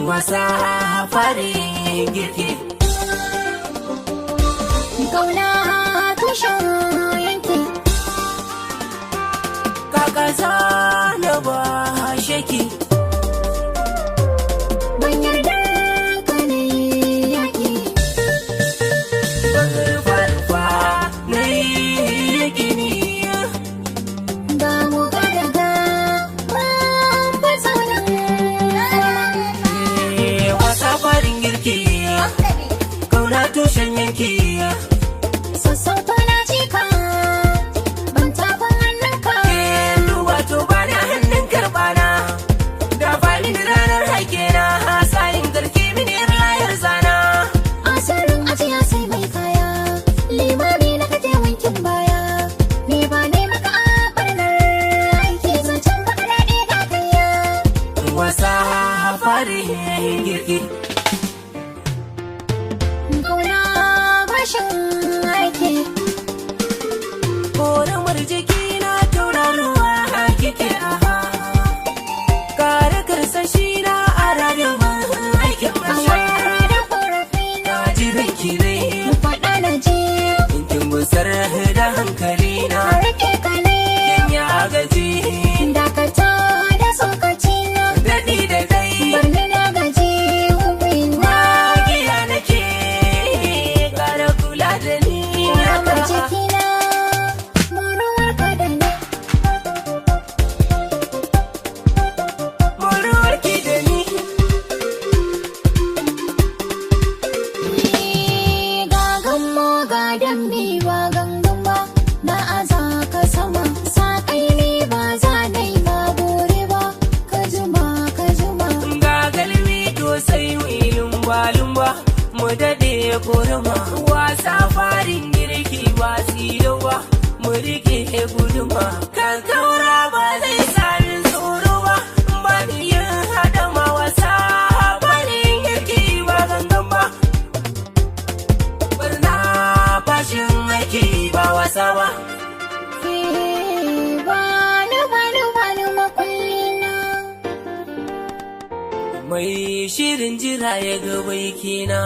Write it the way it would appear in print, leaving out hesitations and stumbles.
Wasa farin girki. Kauna tushen yanki. Kaka na ba sheki. Ban yarda ka ne yaƙi. Ban rufa na yi gini. Ga mu ga daga ban fasa. Wasa farin girki. Kauna tushen yanki. Sassauta na jika, ban tafin hannunka. Wato ba na hannun karɓana. Da fani da ranar haike na hasalin garki mini yar layar zana. Asirin ajiya sai mai kaya, limami na kake wankin baya. Ni ba ne maka a barnar aiki, zancen baka daɗe ga kaiya. Wasa farin girki. Kauna bashin aiki. Koramar jiki na tauraruwa kike, aha. Kare karsashi na a rayuwa aikin masha. Awara da korafi na. Na jiran ki ne. Faɗa na ji. In kin gusar da hankali na. A rike ka ne. Ya gaji. Dakata da tsokaci na. Daɗi da dai. Barni na gaji na. Magiya nake, kara kula da ni. Koramar jikina, muruwar ka da ni. Muruwarki da ni. Gagan mo ga dambe ba gangan ba, na aza ka sama sa kai ne, ba za na yi ma bore ba, ka juma ka juma. Ga galmi to sai lumba lumba, mu daɗe korama. Wasa farin girki ba tsirowa, mu rike guduma. Kan kaura ba zai sami tsoro ba, ba ni yin hadama. Wasa farin girki ba gangan ba. Barna fashin aiki ba wasa ba. Bani bani bani makulli na. Mai shirin jira ya ga baikina.